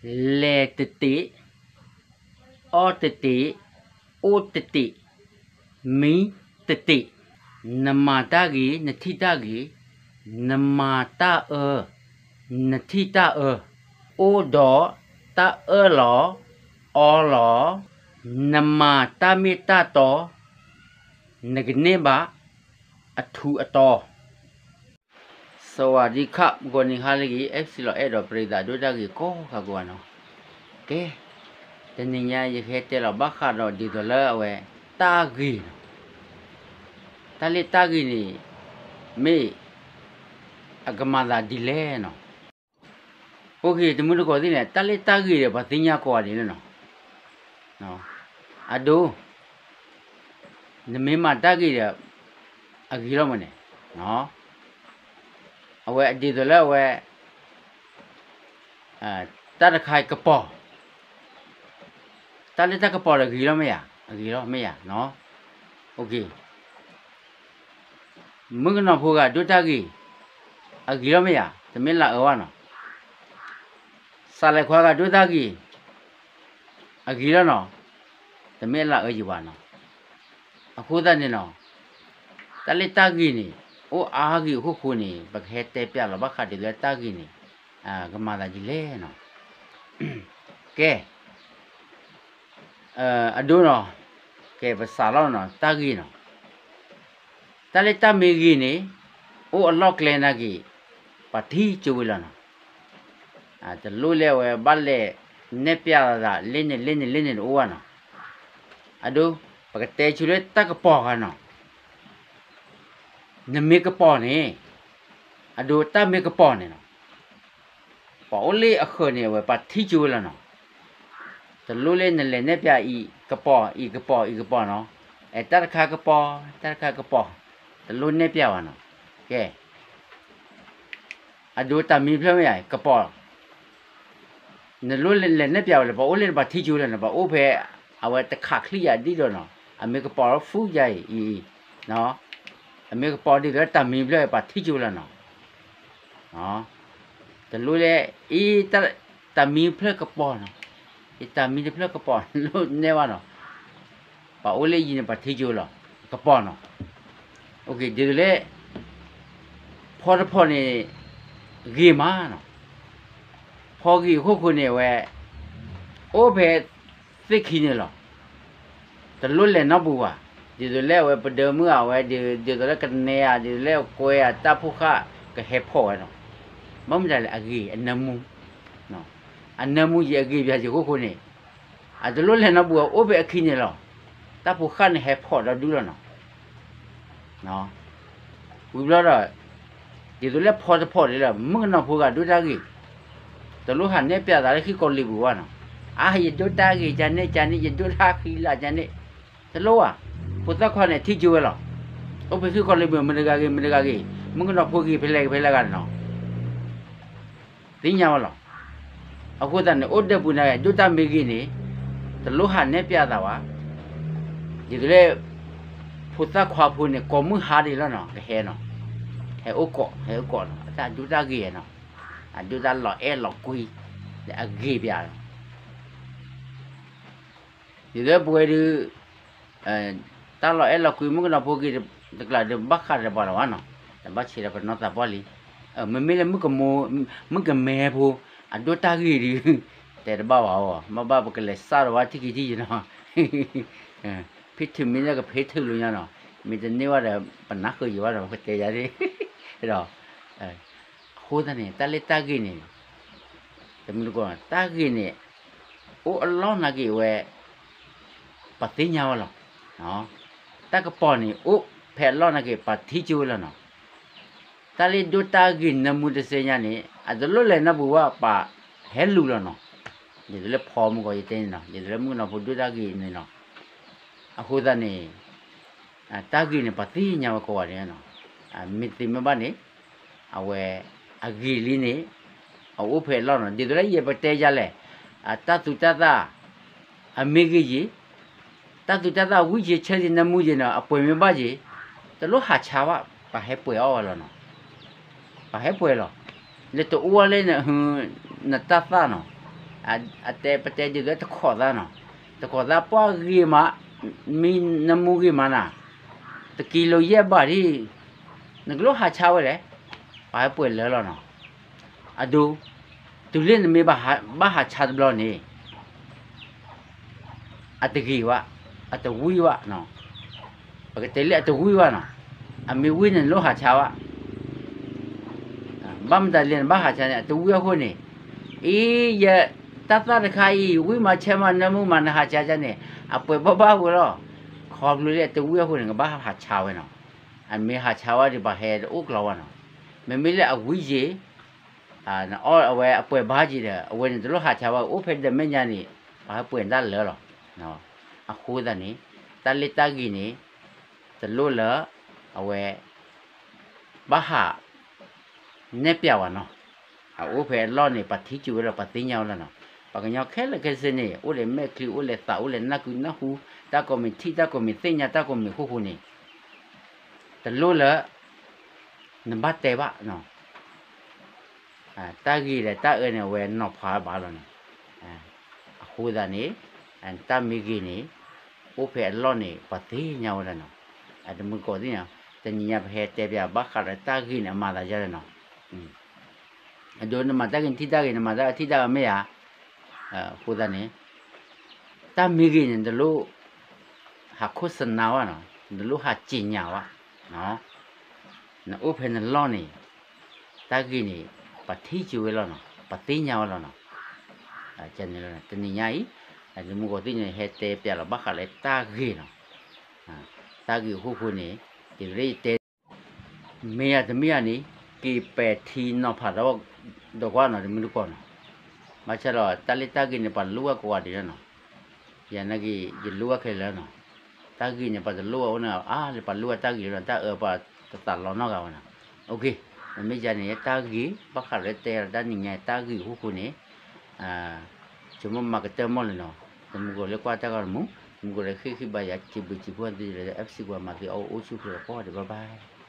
လဲၤတတ့ၢ်, အီၣ်တတ့ၢ်, အိၣ်တတ့ၢ်, မံတတ့ၢ်. နမၤတၢ်ဂ့ၤ နထံၣ်တၢ်ဂ့ၤ, နမၤတၢ်အၢ နထံၣ်တၢ်အၢ, အိၣ်ဒီးတၢ်အၢၣ်လီၤ အီလီၤ, နမၤတၢ်မ့ၢ်တၢ်တီ နကန့ၢ်ဘၣ်အထူးအတီၤ. စဝၤဒံခး ဂီၤနံၤဟါလၢအဂ့ၤ FC လီၤအဲၣ်ဒိး ပရံသးဒိၣ်တၢ်ဂ့ၤကိးဂၤကိးဂၤနီၤ. ကဲ, တနံၤညါယကဟဲတဲလီၤဘၣ်ဃးဒီးဒ်သိးလၢအဝဲ တၢ်ဂ့ၤနီၤ. တၢ်လၢတၢ်ဂ့ၤန့ၣ် မ့ၢ်အကမၤသးဒ်လဲၣ်နီၤ. အိၣ်ခ့ တမုၢ်တကိးသ့ၣ်န့ၣ် တၢ်လၢတၢ်ဂ့ၤဒီး ပှၤသ့ၣ်ညါကိးဂၤဒဲးလီၤနီၤ. အဒိ နမ့ၢ်မၤတၢ်ဂ့ၤဒီး အဂ့ၤလီၤမးန့ၣ်, အဝဲဒ်သိးလၢအဝဲ တၢ်တခါကပီၤ, တၢ်လၢတၢ်ကပီၤဒီးဂ့ၤလီၤမ့ၢ်ဧါ, အဂ့ၤလီၤမ့ၢ်ဧါ, အိၣ်ခ့ မုၣ်ကနီၤဖိဂၤဒိၣ်တၢ်ဂ့ၤ, အဂ့ၤလီၤမ့ၢ်ဧါ, တမ့ၢ်လၢအအၢဘၣ်နီၤ. စးလဲၤခွါဂၤဒိၣ်တၢ်ဂ့ၤ, အဂ့ၤလီၤနီၤ, တမ့ၢ်လၢအအၢယံၤဘၣ်နီၤ. အဃိသတးန့ၣ်နီၤ, တၢ်လၢတၢ်ဂ့ၤန့ၣ် အိၣ်အါဂ့ၤအဃိဃိန့ၣ် ပကဟဲတဲပျးလီၤဘၣ်ဃးဒ်သိးလၢတၢ်ဂ့ၤန့ၣ် ကမၤသးဒ်လဲၣ်နီၤ. ကဲ အဒိနီၤ, ကဲပစးလီၤနီၤ တၢ်ဂ့ၤနီၤ. တၢ်လၢတၢ်မ့ၢ်ဂ့ၤန့ၣ် အိၣ်အလီၢ်ကျဲနာ်က့ၤ ပှၤထံၣ်ကၠိဝဲလီၤနီၤ. တလိၣ်လၢအဝဲဘၣ်လဲၤနဲၣ်ပျးသးလၢန့ၣ်လၢန့ၣ်လၢန့ၣ်တအိၣ်ဘၣ်နီၤ. အဒိ ပကတဲဆူလၢတၢ်ကပီၤခါနီၤ. နမ့ၢ်ကပီၤန့ၣ်, အဒိတၢ်မ့ၢ်ကပီၤန့ၣ်နီၤ, ပှၤအိၣ်လၢအဃၢၤန့ၣ် အဝဲပှၤထံၣ်ကၠိဝဲလီၤနီၤ. တလိၣ်လၢနလဲၤနဲၣ်ပျးအံၤကပီၤ အံၤကပီၤ အံၤကပီၤနီၤ. အဲ တၢ်တခါကပီၤ တၢ်တခါကပီၤ, တလိၣ်နဲၣ်ပျးဘၣ်နီၤ. ကဲ အဒိတၢ်မံဖျၢၣ်မ့ၢ်ဧါ ကပီၤ နလိၣ်လဲၤနဲၣ်ပျးဝဲလၢ ပှၤအိၣ်လၢနပှၤထံၣ်ကၠိလီၤနီၤ, ပှၤအိၣ်ဖဲ အဝဲတခးချံယၤဒ်ဒီးနီၤ, အမ့ၢ်ကပီၤလီၤ ဖူယၤအံၤ, အမ့ၢ်ကပီၤဒ်သိးလၢတၢ်မံဖျၢၣ် ပှၤထံၣ်ကၠိလီၤနီၤ. တလိၣ်လၢ အံၤ တၢ်မံဖျၢၣ်ကပီၤနီၤ, ယတၢ်မံတဖျၢၣ်ကပီၤ လိၣ်နဲၣ်ဘၣ်နီၤ. ပှၤအိၣ်လၢယံၤန့ၣ် ပှၤထံၣ်ကၠိလီၤ ကပီၤနီၤ. ဒ်သိးလၢ ဖီတဖီန့ၣ် ဂ့ၤမးနီၤ. ဖီဂ့ၤအဃိဃိန့ၣ် အဝဲ အိၣ်ဖဲသ့ၣ်ခံန့ၣ်လီၤ. တလိၣ်လဲၤနီတပူၤဘၣ်. ဒ်သိးလၢအဝဲပဒၢမုၢ်ဧါ အဝဲ ဒ်သိးလၢကနဲဧါ ဒ်သိးလၢအကွဲဧါ တၢ်ဖိဃၢ်ကဟဲဖီၣ်ဝဲနီၤ. ဘၣ်မနုၤလဲၣ် အဂ့ၤ အနၢမူ အနၢမူယံၤ အဂ့ၤပၠးယံၤအဃိဃိန့ၣ် အတလိၣ်လဲၤနီတပူၤ အိၣ်ဖဲအခံန့ၣ်လီၤ. တၢ်ဖိဃၢ်န့ၣ်ဟဲဖီၣ်ဒီဒူၣ်လီၤနီၤ. ဝံၤဘျီဒီး ဒ်သိးလၢဖီတဖီန့ၣ်လီၤ မုၣ်ကနီၤဖိဂၤဒိၣ်တၢ်ဂ့ၤ, တလိၣ်ဟးနဲၣ်ပျးသးလၢခံကီၢ်လံၤပူၤဘၣ်နီၤ. အါ ယဒိၣ်တၢ်ဂ့ၤကန့ၣ် ကန့ၣ် ယဒိၣ်တၢ်ဃံလၤကန့ၣ်, တလိၣ်ဘၣ်. ဖိသၣ်ခွါန့ၣ်ထံၣ်ကၠိဝဲလီၤ. အိၣ်ဖဲခံကီၢ်လံၤပူၤ မတၤဂၤဂ့ၤ မတၤဂၤဂ့ၤ, မုၣ်ကနီၤဖိဂ့ၤဖဲလဲၣ်ဂ့ၤဖဲလဲၣ်ဂၤန့ၣ်နီၤ သ့ၣ်ညါဝဲလီၤ. အဃိသတးန့ၣ် အိၣ်ဒီးပူၤန့ၣ် ဒိၣ်တၢ်မ့ၢ်ဂ့ၤန့ၣ် တလိၣ်ဟးနဲၣ်ပျးသးဘၣ်. ဒ်သိးလၢ ဖိသၣ်ခွါဖိန့ၣ် ကိးမုၢ်ဟါဒံးလီၤနီၤ ကဟဲနီၤ, ဟဲအိၣ်ကိး ဟဲအိၣ်ကိးနီၤ အတၢ်ဒိၣ်တၢ်ဂ့ၤနီၤ, အဒိၣ်တၢ်လီၤအဲၣ်လီၤကွံ လၢအဂ့ၤပၠးလီၤ. ဒ်သိးပဝဲဒုး တၢ်လီၤအဲၣ်လီၤကွံ မုၣ်ကနီၤဖိဂ့ၤတကျါဒီး ဘၣ်ဃးဒီးပှၤလီၤဘၣ်နီၤ, တဘၣ်ဆဲးဒီးပနီၢ်သးပှၢ်လံ. မ့မ့ၢ်လၢမုၣ်ကမဲဖိ အဒိၣ်တၢ်ဂ့ၤဒုး တဲတဘၣ်ဘၣ်အီၤ, ဘၣ်ဘၣ်ပကလဲၤစးဒီးဝဲထံၣ်က့ၤထံၣ်ယံၤနီၤ, ဖ့ထုးမ့ၢ်လၢကဖ့ထုးလိာ်ညါနီၤ, မ့ၢ်တန့ၢ်ဘၣ်ဒီး ပနၢ်ဃုာ်ယံၤဘၣ်ဒီး ပကတဲယၤသ့ၣ်, ဒီး အဃိသတးန့ၣ် တၢ်လၢတၢ်ဂ့ၤန့ၣ် တမုၢ်တကိး တၢ်ဂ့ၤန့ၣ် အိၣ်အလီၢ်နာ်က့ၤဝဲ ပှၤသ့ၣ်ညါဝဲလီၤ. တၢ်ကပီၤန့ၣ် အိၣ်ဖဲအလီၢ်နာ်က့ၤ ပှၤထံၣ်ကၠိဝဲလီၤနီၤ. တၢ်လၢဒိၣ်တၢ်ဂ့ၤနၢမူတစဲညါန့ၣ် အတလိၣ်လဲၤနီတပူၤဘၣ် ပှၤဟဲလူၤလီၤနီၤ. ဒ်သိးလၢဖီမုၢ်ကီးယတဲန့ၣ်နီၤ, ဒ်သိးလၢမုၣ်ကနီၤဖိဒိၣ်တၢ်ဂ့ၤန့ၣ်နီၤ. အဃိသတးန့ၣ် တၢ်ဂ့ၤန့ၣ် ပှၤသ့ၣ်ညါဝဲကိးဂၤဒဲးနီၤ. မ့ၢ်သ့မ့ၢ်ဘၣ်န့ၣ် အဝဲ အဂ့ၤလံန့ၣ် အအိၣ်ဖဲအလီၢ်နီၤ. ဒ်သိးလၢယပတဲယၤလဲၣ်, တၢ်သူတၢ်သၣ် အမ့ၢ်ဂ့ၤယံၤ, တၢ်သူတၢ်သၣ်ဝံၣ်ယံၤ ဆၢယံၤနၢမူယံၤနီၤ, အပှဲၤမ့ၢ်ဘၣ်ယံၤ, တလိၣ်ဟးဆါဘၣ်, ပှၤဟဲပှဲၤအီၣ်ဝဲလီၤနီၤ. ပှၤဟဲပှဲၤလီၤ. လၢတအိၣ်ဝဲလၢ နတၢ်သၣ်နီၤ, အတဲပတဲဒ်သိးတခိးသးနီၤ, တခိးသးပှၢ်ဂ့ၤမး, မ့ၢ်နၢမူဂ့ၤမးနၤ, တကံလိၤယဲၢ်ဘးဒ်, နကလိၣ်ဟးဆါဝဲလဲၣ်, ပှၤဟဲပှဲၤလၢလီၤနီၤ, အဒိ, တုၤလၢနမ့ၢ်ဘၣ်ဟးဆါတဘျီန့ၣ် အတဂ့ၤဘၣ်, အတဝံၣ်ဘၣ်, ပကတဲလၢအတဝံၣ်ဘၣ်နီၤ, အမ့ၢ်ဝံၣ်န့ၣ်နလိၣ်ဟးဆါဘၣ်, ဘၣ်မတၤလဲၣ်နဘၣ်ဟးဆါန့ၣ် အတဝံၣ်အဃိန့ၣ်, အံၤ ယတၢ်သၣ်တခါအံၤ ဝံၣ်မးဆဲးမးနၢမူမးနဟးဆါန့ၣ် အပှဲၤဘၣ်ဘၣ်ဝဲလီၤ, ခီဖျိလၢအတဝံၣ်အဃိန့ၣ် ကဘၣ်ဟးဆါဝဲနီၤ, အမ့ၢ်ဟးဆါဝဲဒီးပှၤဟဲတအိၣ်ကျီဘၣ်နီၤ, မ့မ့ၢ်လၢအဝံၣ်ယ့ၤ နအီၣ်အဝဲအပှဲၤဘၣ်က့ၤဒီး အဝဲန့ၣ်တလိၣ်ဟးဆါဝဲ အိၣ်ဖဲဒီးမဲာ်ညါန့ၣ် ပှၤဟဲပှဲၤတၢ်လၢလီၤ. အဃိသတးန့ၣ် တၢ်လၢတၢ်ဂ့ၤန့ၣ် တလိၣ်လၢ အဝဲ ဘၣ်ဟးနဲၣ်ပျးဝဲနီၤ, အအိၣ်ဖဲအလီၢ်န့ၣ် ပှၤထံၣ်ကၠူဝဲလီၤ ပှၤသ့ၣ်ညါဝဲလီၤနီၤ, ပှၤကညီခဲလၢာ်ခဲဆ့န့ၣ် အိၣ်ဒီးမဲာ်ချံ အိၣ်ဒီးသး အိၣ်ဒီးနၢ်ကုနၢ်ဟူ တၢ်ကိးမံၤထံၣ် တၢ်ကိးမံၤသ့ၣ်ညါ တၢ်ကိးမံၤဃူဃူန့ၣ် တလိၣ်လၢ နဘၣ်တဲဘၣ်နီၤ, တၢ်ဂ့ၤဒီးတၢ်အၢန့ၣ် အဝဲနီၤဖးဘၣ်လီၤနီၤ, အဃိသတးန့ၣ် တၢ်မ့ၢ်ဂ့ၤန့ၣ် အိၣ်ဖဲအလီၢ်န့ၣ် ပှၤသ့ၣ်ညါဝဲလီၤနီၤ, တမုၢ်ကိးသ့ၣ်ညါ, တနံၤညါပဟဲတဲပျးဘၣ်ဃးဒီးတၢ်ဂ့ၤန့ၣ် အမၤသးဒ်လဲၣ်နီၤ, အဒိနမၤတၢ်ဂ့ၤနထံၣ်တၢ်ဂ့ၤ နမၤတၢ်ဂ့ၤထံၣ်တၢ်ဂ့ၤမ့ၢ်ဧါ, အဃိသတးန့ၣ် တၢ်မ့ၢ်ဂ့ၤန့ၣ် နတလိၣ် ဟးခိၣ်စနါဘၣ်နီၤ, နတလိၣ်ဟးစံၣ်ညါဘၣ်, နအိၣ်ဖဲနလီၢ်န့ၣ် တၢ်ဂ့ၤန့ၣ် ပှၤထံၣ်ကၠူဝဲလီၤနီၤ, ပှၤသ့ၣ်ညါဝဲလီၤနီၤ, တနံၤညါအံၤ တမုၢ်ကိးသ့ၣ်ညါ ဟဲတဲပျးလီၤဘၣ်ဃးလၢတၢ်ဂ့ၤနီၤ, တၢ်ဂ့ၤအဃိဃိန့ၣ် ယကရ့ယတဲ မ့ၢ်ယၤတမ့ၢ်ယၤန့ၣ် က့ၤပဲာ်ထံနီၤဖးဒီး ဒီးကွၢ်နီၤ တမုၢ်တကိးနီၤ, ဘၣ်ဆၣ်ဒီးတၢ်လၢတၢ်ဂ့ၤန့ၣ် ပှၤလိၣ်ဝဲကိးဂၤဒဲးလီၤနီၤ, ယၤနာ်က့ ယလိၣ်ဝဲခဲလၢာ်နီၤ, တၢ်ဂ့ၤန့ၣ် ပှၤတလိၣ်ဝဲအိၣ်န့ၣ် အါလၢပှၤလိၣ်ဝဲတၢ်ဂ့ၤလီၤ တၢ်အၢပှၤတသးလီၤနီတဂၤဝဲနီၤ, နမ့ၢ်ယၤန့ၣ် တၢ်ဂ့ၤ ဘၣ်ဃးလၢတဲလီၤတၢ်နံၤညါတၢ်ဂ့ၤအဃိဃိန့ၣ် ဆိကမိၣ်မၤကတၢၢ်မီၢ်လၢၤနီၤ, တမုၢ်ကိးလၢကွၢ်တၢ်ဂီၤတမူ, တမုၢ်ကိးလၢဃ့ၢ်ဃ့ၢ်ဘါယၤ စံးဘျုးစံးဖှိၣ်သုလၢ FC ပှၤမၤသုအိၣ်ဆူၣ်အိၣ်ချ့ကိးဂၤဒဲး bye bye.